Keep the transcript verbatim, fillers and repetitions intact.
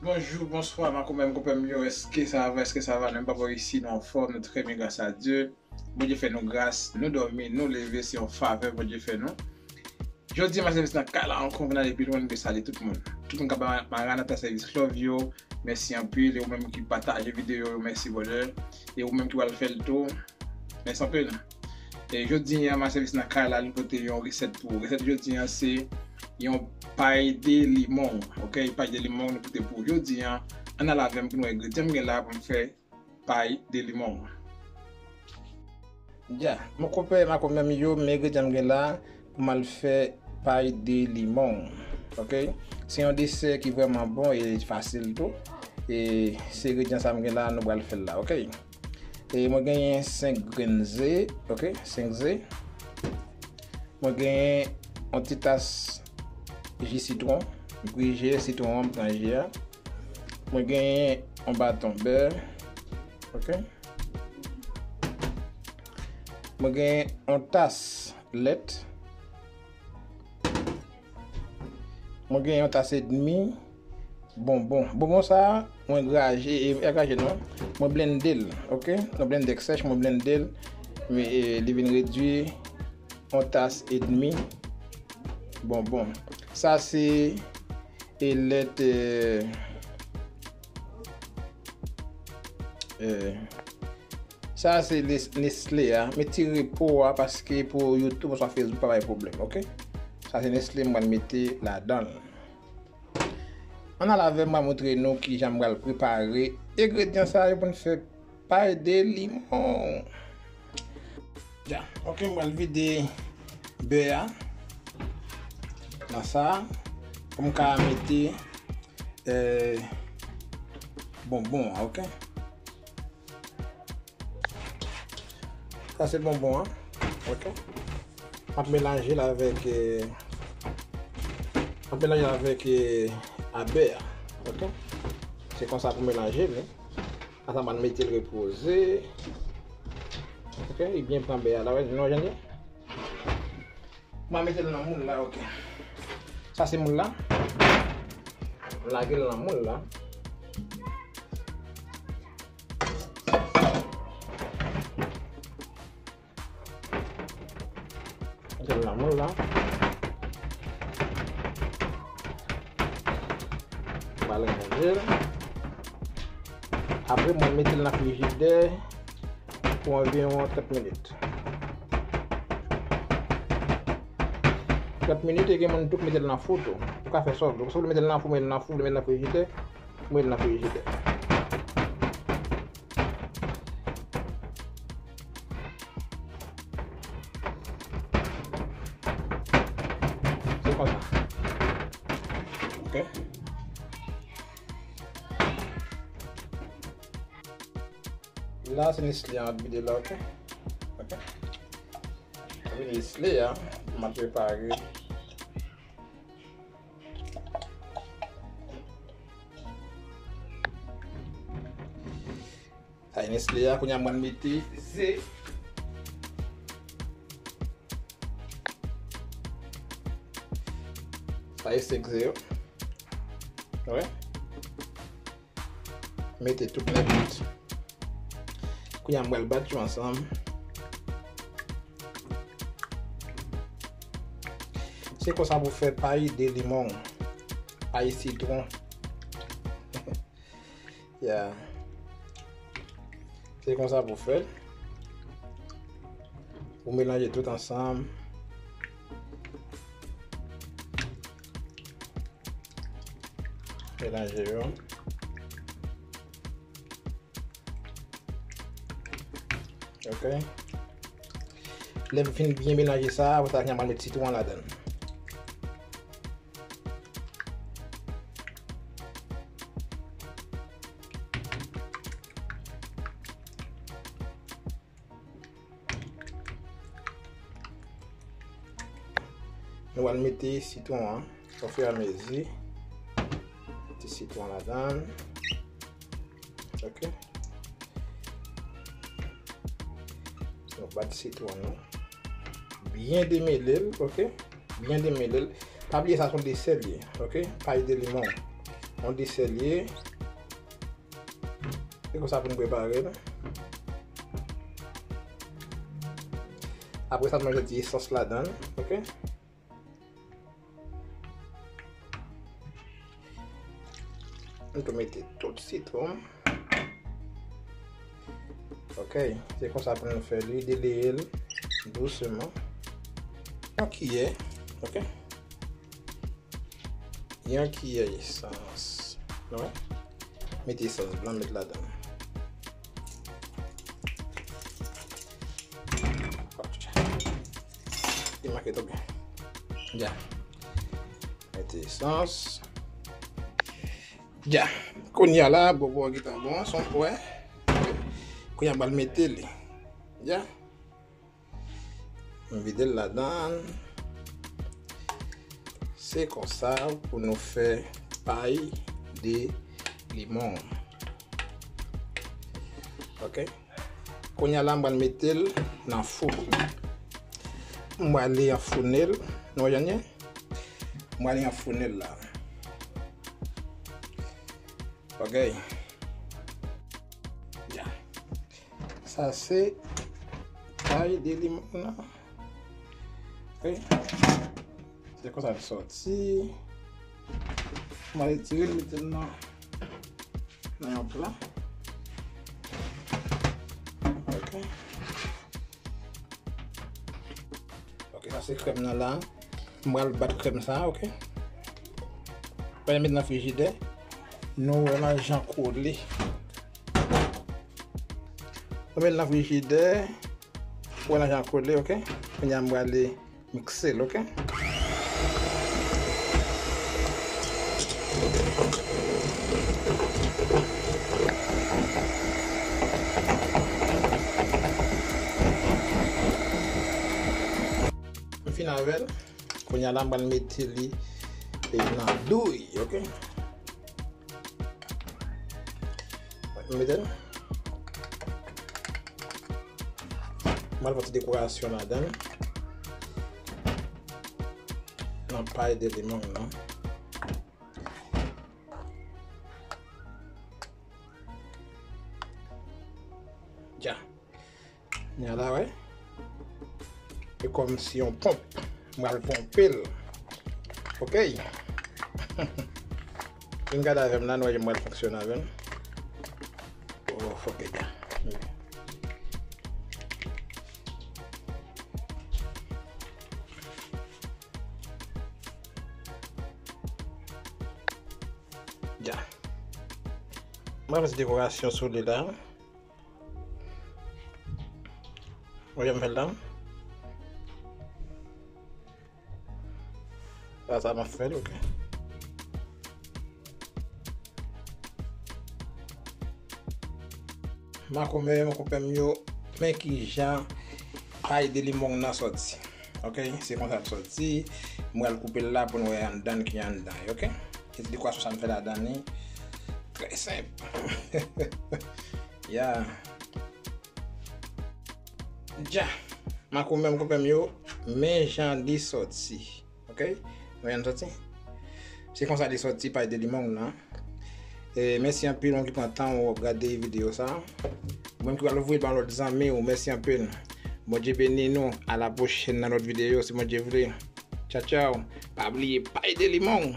Bonjou, bonswa, makomè m, konpè m yo, èske sa va, èske sa va? Nou menm papa isi, nou anfòm, nou trè byen, gras a Dye. Bondye fè nou gras, nou dòmi, nou leve, se yon favè Bondye fè nou. Jodi a, Masèvis nan kay la ankò, m vin ale pi lwen, m vle salye tout moun. Tout moun k ap bay Maranatha Service love yo, mèsi anpil. E ou menm ki pataje videyo yo, mèsi, brother. E ou menm ki pral fè l tou, mèsi anpil. E jodi a, Masèvis nan kay la, li pote yon resèt pou ou. Resèt jodi a, se yon pay de limon. Ok, pay de limon li pote pou ou jodi a. Ann al avè m pou n wè engredyan m gen la pou m fè pay de limon. Ya, mon konpè, makomè m yo, men engredyan m gen la pou m al fè pay de limon. Ok? Se yon desè ki vrèman bon e fasil tou. E se engredyan sa m gen la, nou pral fè l la, ok? E mwen genyen senk grenn ze, ok? Senk ze. Mwen genyen yon ti tas ji sitwon. M bri je sitwon an, m pran ji a. Mwen genyen yon baton bè. Ok. Mwen genyen yon tas lèt. Mwen genyen yon tas edmi bonbon. Bonbon sa a, mwen graje, e, e graje non. Mwen blende l, ok? Nan blendè k sèch, mwen blende l. Men, e, li vin redui yon tas edmi bonbon. Sa se, e, lèt, e, e, sa se Nes-, Nestlé a. Mete repo a paske pou YouTube oswa Facebook pa bay pwoblèm, ok? Sa se Nestlé m pral mete ladan l. Ann al avè m, m pral montre nou kijan m pral prepare engredyan sa yo pou n fè pay de limon. Ya, ok, m pral vide bè a nan sa a pou m ka mete, eh, bonbon an, ok? Sa se bonbon an, ok? M ap melanje l avèk, eh, m ap melanje l avèk, eh, a bè a, ok? Se konsa pou melanje l, wi. Ata m al mete l repoze. Ok, li byen pran bè a la, wè, nou jan li. M a mete l nan moul la, ok. Sa se moul la. M lage l nan moul la. Mete l nan moul la. M al ranje l. Apre, mwen mete l nan frijidè pou anviwon trant minit. Trant minit, e gen moun tou k mete l nan fou tou. Ou ka fè sa w vle. Si w vle mete l nan fou, mete l nan fou, ou vle mete l nan frijidè, mete l nan frijidè. Se konsa. Ok. La, se Nestlé an ap vide la, ok? Ok. Vide Nestlé a, m ap prepare. Sa e Nestlé a, kounye a m pral mete ze. Sa e senk ze yo. Wè. Mete tout nèt. Kounye a m pral bat yo ansanm. Se konsa pou fè pay de limon, pay sitwon. Ya. Se konsa pou fè l. Ou melanje tout ansanm. Melanje yo. Ok. Lè m fin byen melanje sa, apre sa, m a met sitwon an ladan l. Nou pral mete sitwon an ofiramezi. Ti sitwon ladan l. Ok. Nou bat sitwon nou. Byen demele l, ok? Byen demele l. Pa bliye sa se yon desè li ye, ok? Pay de limon. yon desè l ye. Se konsa pou n prepare l. Apre sa, nou mete ti esans ladan l, oke? Nou tou mete tout sitwon. Oke, se konsa pou nou fè li, deleye l dousman. Yon kiyè, oke? Yon kiyè esans. Nou wè? Mete esans blan, met ladan. Li make tou byen. Ya. Mete esans. Ya. Kounye a la, bòbò an gentan bon, se yon pwè. Kounye a m pral mete li. Ya. M vide l ladan. Se konsa pou nou fè pay de limon. Oke. Kounye a la, m pral mete l nan fou. M pral anfounen l. Nou wè jan l ye? M pral anfounen l la. Oke. Ya. Sa se pay de limon nan. Oke. Se konsa l sòti. M al retire l, mete l nan, nan yon pla. Oke. Oke, sa se krèm nan la. M pral bat krèm sa, oke. Pral met nan frijidè. Nou wè nan jan kole. Nou met nan frijidè. Wè nan jan kole, oke. Kounye a m prale mikse l, oke. M fin avè l. Kounye a la, m pral mete li, e, nan douy, oke? M mete l. M pral fè ti dekorasyon ladan l. Nan pay de limon nan. Ya. Kounye a la, wè. E kòmsi yon ponp. M pral ponpe l. Oke. Vin gade avè m la, nou wè jan m pral fonksyone avè l. Oh, oke, ya. Ya. M pral fè ti dekorasyon sou li la. Wè jan m fè l la. Sa, sa m ap fè l, oke. Makomè, makonpè m yo, men kijan pay de limon nan sòti. Oke, se konsa l sòti. M pral koupe l la pou n wè anndan ki anndan, oke? E ti dekorasyon sa m fè ladan li. Trè senp. Ya. Ya. Makomè m, konpè m yo, men jan li sòti. Oke? Men jan li sòti. Se konsa li sòti pay de limon nan. E mèsi anpil, moun ki pran tan w ap gade videyo sa. Moun ki pral voye l ba lòt zanmi w, mèsi anpil. Bondye beni nou. A la pwochèn nan lòt videyo, si Bondye vle. Tchaw, tchaw. Pa bliye pay de limon.